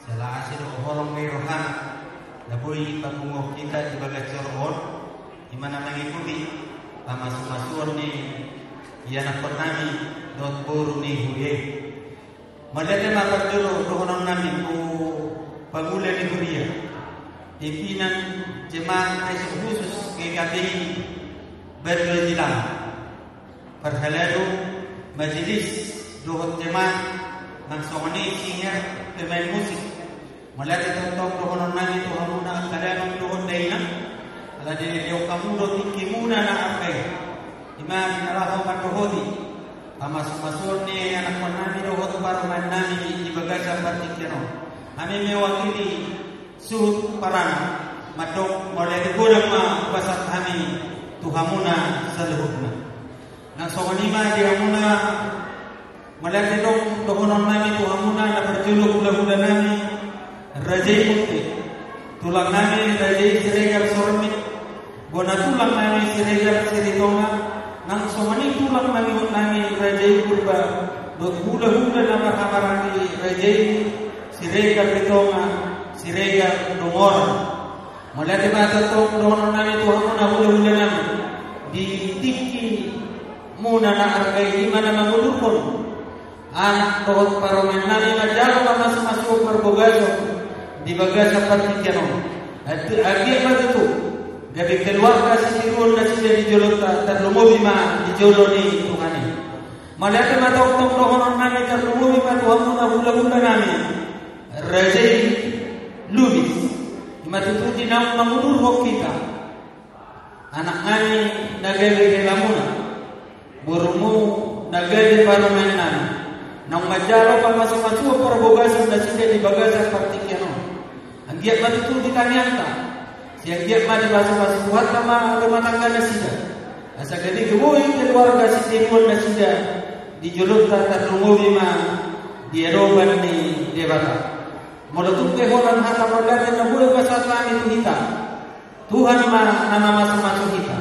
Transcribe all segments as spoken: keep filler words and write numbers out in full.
Jala asi do holong ni rohana na boi papunguhon hita di bagas joro on, i ma na mangikuti pamasumasuon ni ianakhon nami dohot boru ni huria i. Mauliate ma parjolo dohonon nami tu pangula ni huria, pimpinan jemaat, khusus G K P I Baduy Dilam, parhalado majelis dohot jemaat, nang songon i singer, pemain musik. Mauliate tongtong dohonon nami tu hamuna angka damang dohot dainang, ala dilehon hamu do tingkimuna na arga i. I ma di na laho mandohoti pamasumasuon ni ianakhon nami dohot parumaen nami di bagasan partingkian on. Hami mewakili suhut paranak mandok mauliate godang ma hupasahat hami tu hamuna saluhutna. Nang songon i ma di hamuna, mauliate do dohonon nami tu hamuna na parjolo hulahula nami raja i Munthe, tulang nami raja i Siregar Sormit, bona tulang nami Siregar Siritonga, nang songon i tulang nami, nami raja i Purba, dohot hulahula na marhahamaranggi raja i Siregar Ritonga, Siregar Dongoran. Mauliate ma tongtong dohonon nami tu hamuna hulahula nami di tingkimuna na arga i, i ma na mangudurhon anak dohot parumaen nami manjalo pamasumasuon parbagason di bagasan partingkian on. Anggiat ma tutu gabe keluarga sitiruon nasida di jolonta, tarlumobi ma di jolo ni Tuhan i. Mauliate ma tongtong dohonon nami tarlumobi ma tu hamuna hulahula nami raja i Lubis, i ma tutu di naung mangudurhon hita, anak nami na gabe helamuna, borumu na gabe parumaen nami, naung manjalo pamasumasuon parbagason nasida di bagasan partingkian on. Anggiat ma tutu di tangiangta, sai anggiat ma dipasupasu Tuhanta ma rumah tangga nasida, asa gabe boi keluarga sitiruon nasida di jolonta, tarlumobi ma di adopan ni Debata. Molo tung pe holan hata mauliate na boi pasahat hami tu hita, Tuhan ma na mamasumasu hita,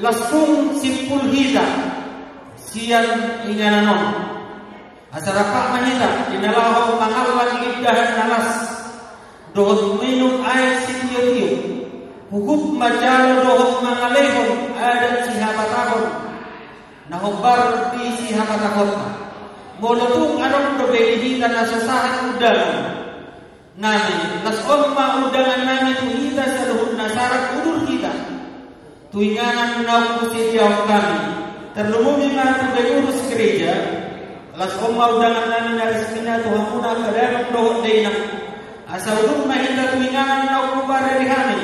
laos tung simpul hita sian inganan on. Asa rap ma hita di na laho mangallang indahan na las dohot minum aek sitiotio, huhut manjalo dohot mangalehon adat sihabatahon na hombar di sihabatahonta. Molo tung adong dope di hita na so sahat undangan nami, laos on ma undangan nami tu hita saluhutna, sarat udur hita tu inganan naung husediahon hami, tarlumobi ma tu pengurus gereja, laos on ma undangan nami na resmina tu hamuna angka damang dohot dainang, asa udur ma hita tu inganan naung huparade hami,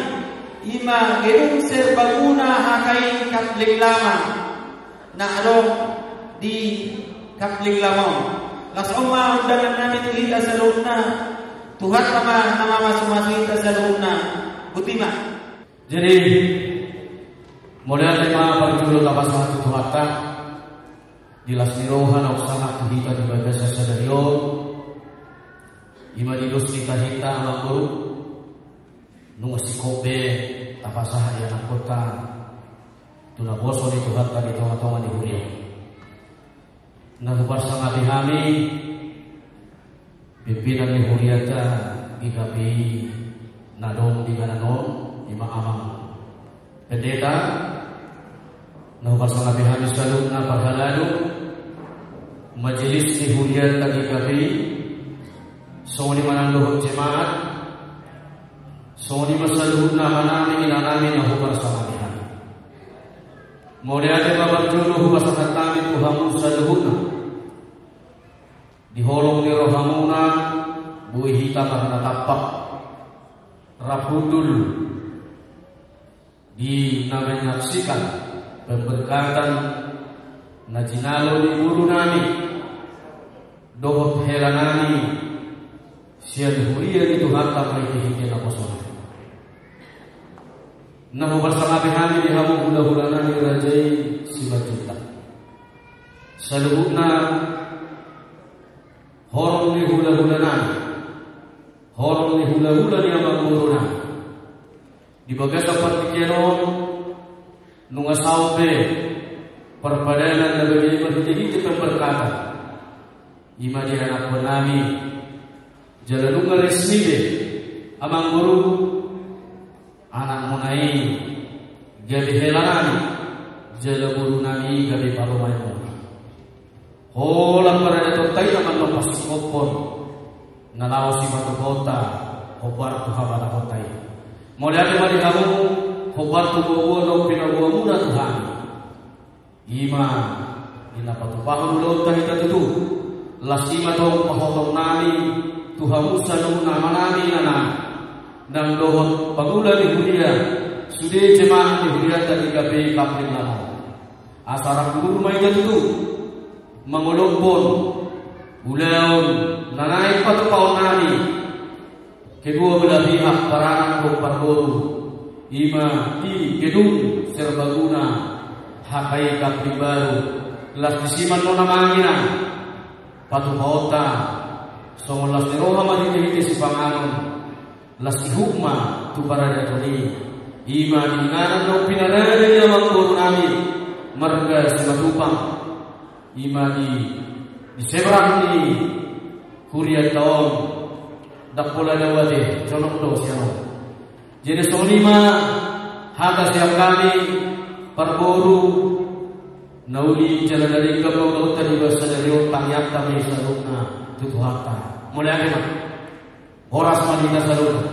i ma Gedung Serbaguna H K I Kapling Lama na adong di Kapling Lama on. Laos on ma undangan nami tu hita saluhutna, Tuhanta ma na mamasumasu hita saluhutna. Botima. Jadi, mauliate ma parjolo tapasahat tu Tuhanta di las ni roha naung sahat tu hita di bagasan sadari on, i ma di dos ni tahinta amangboru, nunga singkop be tapasahat ianakhonta tu naposo ni Tuhanta di tongatonga ni huria. Na huparsangapi hami pimpinan ni hurianta G K P I na adong di inganan on, i ma amang pendeta. Na huparsangapi hami saluhutna parhalado majelis ni hurianta G K P I, songon i ma nang dohot jemaat, songon i ma saluhutna amanami inanami na huparsangapi hami. Mauliate ma parjolo hupasahat hami tu hamu saluhutna. Di holong ni rohamuna boi hita marnatampak rap hundul di na menyaksikan pemberkatan na jinalo ni borunami dohot helanami sian huria ni Tuhanta marhitehite naposona. Na huparsangapi hami di hamu hulahulanami raja i Simanjuntak, saluhutna horong ni hulahulanami, horong ni hulahula ni amangborunami. Di bagasan partingkian on nunga saut be parpadanan na gabe marhitehite pemberkatan, i ma di anakhonnami Jala nunga resmi be, amang boru, anakmuna i gabe hela nami, jala boru nami gabe parumaenmuna. Holan paradatonta i na mandok pasingkophon na laho sipatupaonta hombar tu habalahonta i. Mauliate ma di hamu, hombar tu boaboa naung pinaboamuna tu hami. I ma i na patupahon ulaonta hita tutu. Las i ma tong pahotongnami tu hamu saluhutna amanami, inanami, nang dohot pangula ni huria, sude jemaat ni hurianta di G P I Kapling Lamong. Asa rap udur ma hita tutu mangolophon ulaon na naeng patupaonnami kedua belah pihak, paranak dohot parboru, i ma di gedung serbaguna H K I Kapling Baru. Las disi ma annon, amang inang, patupaonta, songon las ni roha ma di hita sipanganon, las ihut ma tu paradaton i. I ma di inganan dohot pinarade ni amang boru nami marga Simatupang, i ma di, di seberang ni hurianta on. Ndang pola dao ate, jonok do sian on. Jadi songon i ma hata sian hami parboru na uli jala na denggan ma ulaonta di bagasan sadari on, tangiangta ma i saluhutna tu Tuhanta. Mauliate ma. Horas ma di hita saluhutna.